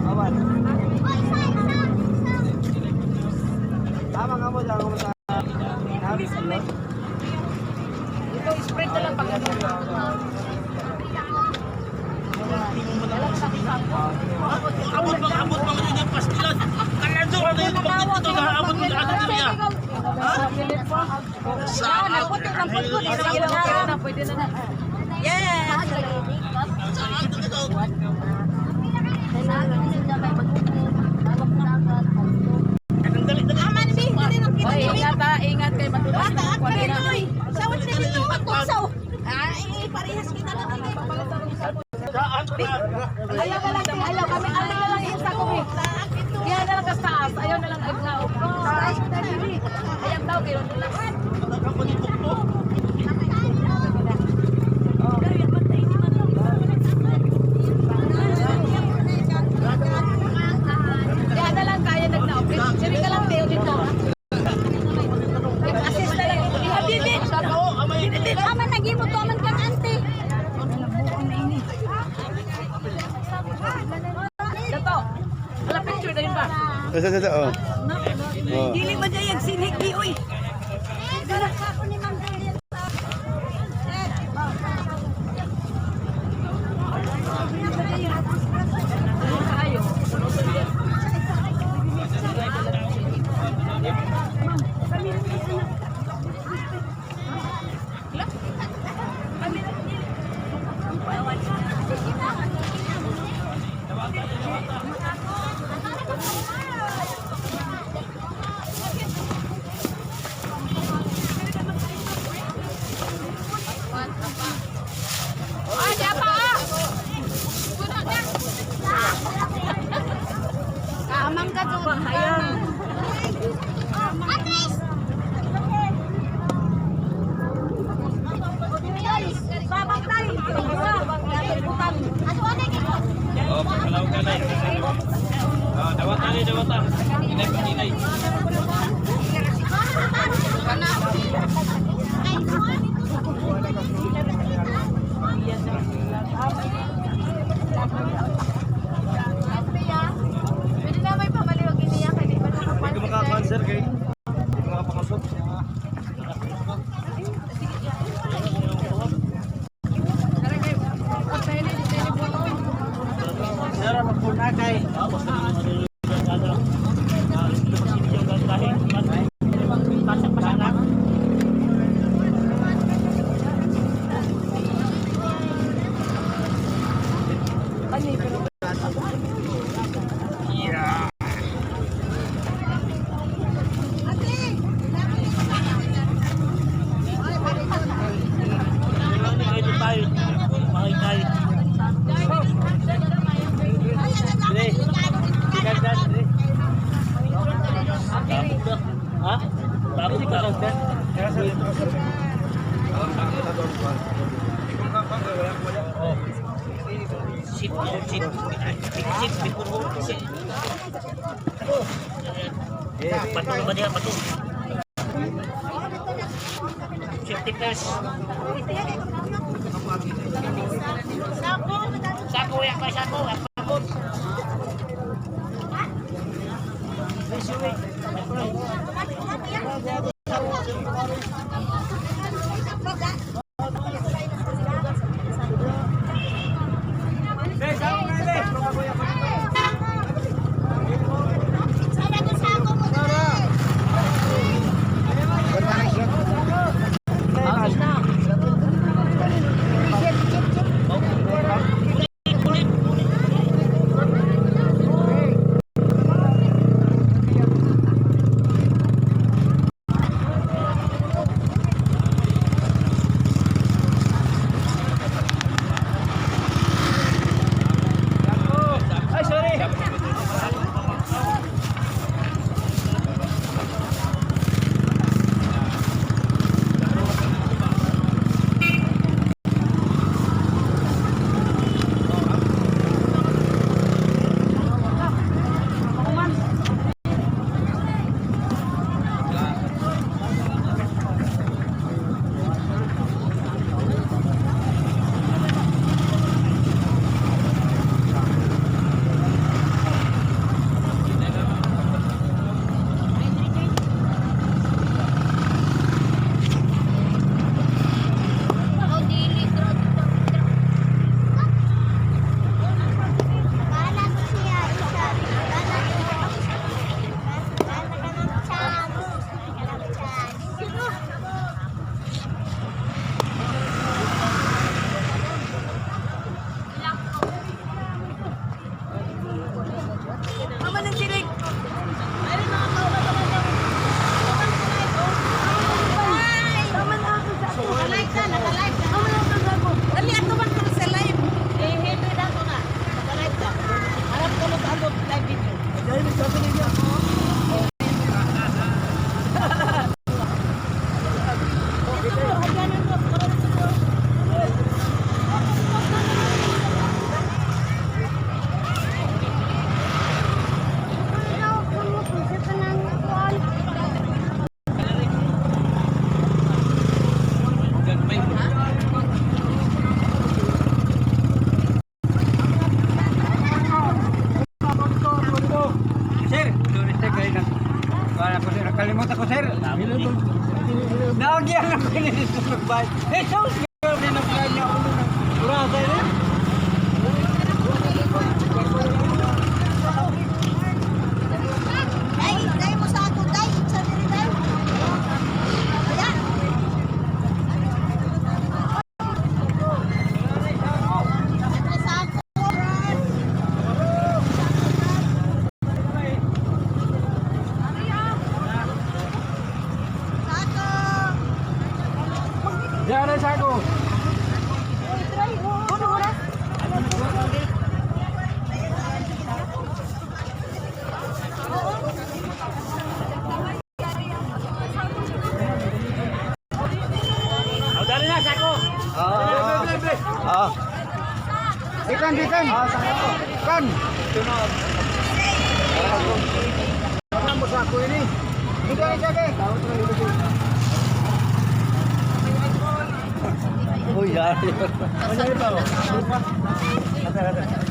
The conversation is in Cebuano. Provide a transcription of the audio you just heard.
Oh, isa, isa, isa. Tama ka mo dyan, kumusta? Ito, spread na lang pag ano. Abot bang abot bang yun yung pastilan? Kalanso ka na yun, bakit ito naabot mo ano niya? Sa Puti ng pagkod. Isang na, pwede na na. Yes. Saan ito? Dali, dali. Aman, bi, hindi nang kita Oy, ingat ah, ingat kay matulas. Bata, at ito'y. Sawat na dito, patugsaw. Ay, parehas kita lang. Ayaw na lang, ayaw kami. Kami na lang yung sako eh. Kaya na lang kas taas. Ayaw na lang ay tao. Ayaw tao kayo. Kaya na lang kaya nagnaop. Siri ka lang Teo dito. Assist na lang. Ihabibit. Aman, nagimo to, aman kang ante. Dato. Wala picture na yun ba? Ito, ito, ito, oh. Oh. Dili man dyan yung sinig di, uy. Kayo. Ah, di apa ah? Amang ka doon. Hayang. Atris! Babang tayo. Ano ano kiko? Oh, pagkalaw ka na. Ah, dawatan ni dawatan. Inay, inay. Pwede na may pamaliwag iniya kay di ba Hindi ko makaka-answer kay. Hindi ko makapakasot. Sir, magpuna kay. Ah, basta ano. Pasak-pasak. Dito tayo. Mga tayo. Ha? Bago ka. Sit, sit, sit, sit, sit. Pato ba niya? Pato. 50 pesos. Sako ya, pa sako, ako. Nagyan ako ni sa nagbay. Eh, so, siguro din ang kanya ako ng kurasa eh. Day, day mo sa ako, day. Sa diri, day. Ayan. Sa ako. Sako. Diyan ay sako. Puno na. Oh, dali na, sako. Ah. Ah. Ikan, ikan. Ah, sako. Kan. Ano mo sako ini? Dito ay sako. Uy, yari. Ano pa? Ate, ate.